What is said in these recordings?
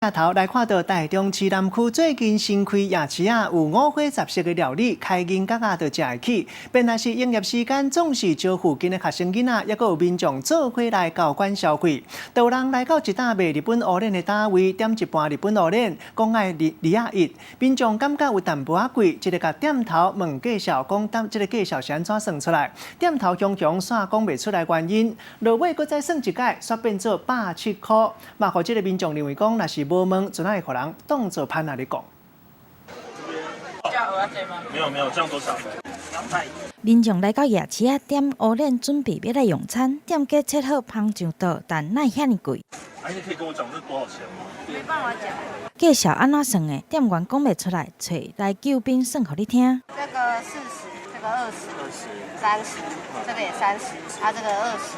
頭來看到台中市南區最近新開夜市仔，有五花雜色的料理，開銀角仔就食會起。本來是營業時間總是招附近的學生囡仔，抑閣有民眾做伙來交關消費。就有人來到一擔賣日本烏輪的攤位，點一盤日本烏輪，講愛二二仔一。民眾感覺有淡薄仔貴，這個共店頭問介紹，講當這個介紹是按怎算出來？店頭雄雄煞講袂出來原因。落尾閣再算一擺，煞變做170塊。嘛，予這個民眾認為講，若是無問，就會予人當做番仔咧講。沒有沒有，這樣多少？210。民眾來到夜市仔點烏輪，準備欲來用餐。店家切好捧上桌，但哪會遐爾貴？哎，你可以跟我講這多少錢嗎？沒辦法講。介紹按怎算的？店員講袂出來，揣來救兵算予你聽。這個40，這個20，30，這個也三十，啊，這個二十，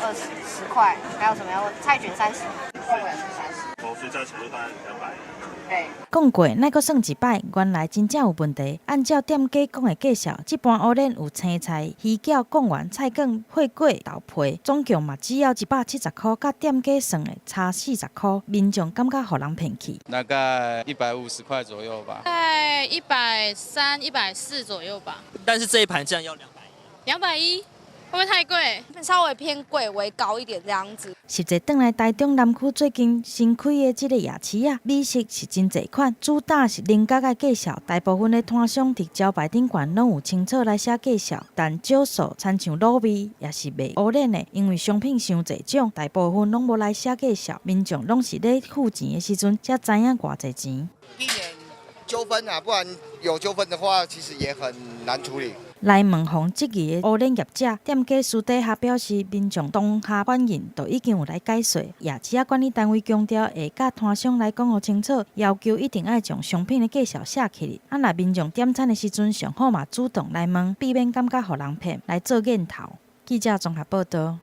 二十10塊，還有什麼要問？菜捲三十，貢丸是三十。哦，所以加起來就大概200。對。講過，哪閣算一擺？原來真正有問題。按照店家講的介紹，這盤烏輪有青菜、魚餃、貢丸、菜卷、火鍋、豆皮，總共嘛只要170塊，佮店家算的差40塊。民眾感覺予人騙去。大概150塊左右吧。大概130、140左右吧。但是這一盤這樣要兩百一。210，會不會太貴？稍微偏貴，微高一點這樣子。實際轉來台中南區最近新開的這个夜市仔，美食是真濟款，主打是稜角仔介紹。大部分的攤商佇招牌頂懸攏有清楚來寫介紹，但少數親像滷味抑是賣烏輪的，因為商品傷濟種，大部分攏無來寫介紹，民眾攏是咧付錢的時陣才知影偌濟錢。避免糾紛啊，不然有糾紛的話，其實也很難處理。來問予質疑的烏輪業者，店家私底下表示，民眾當下反應就已經有來解說。夜市仔管理單位強調，會佮攤商來講予清楚，要求一定愛將商品的介紹寫起來。啊，若民眾點餐的時陣，上好嘛主動來問，避免感覺予人騙來做癮頭。記者綜合報道。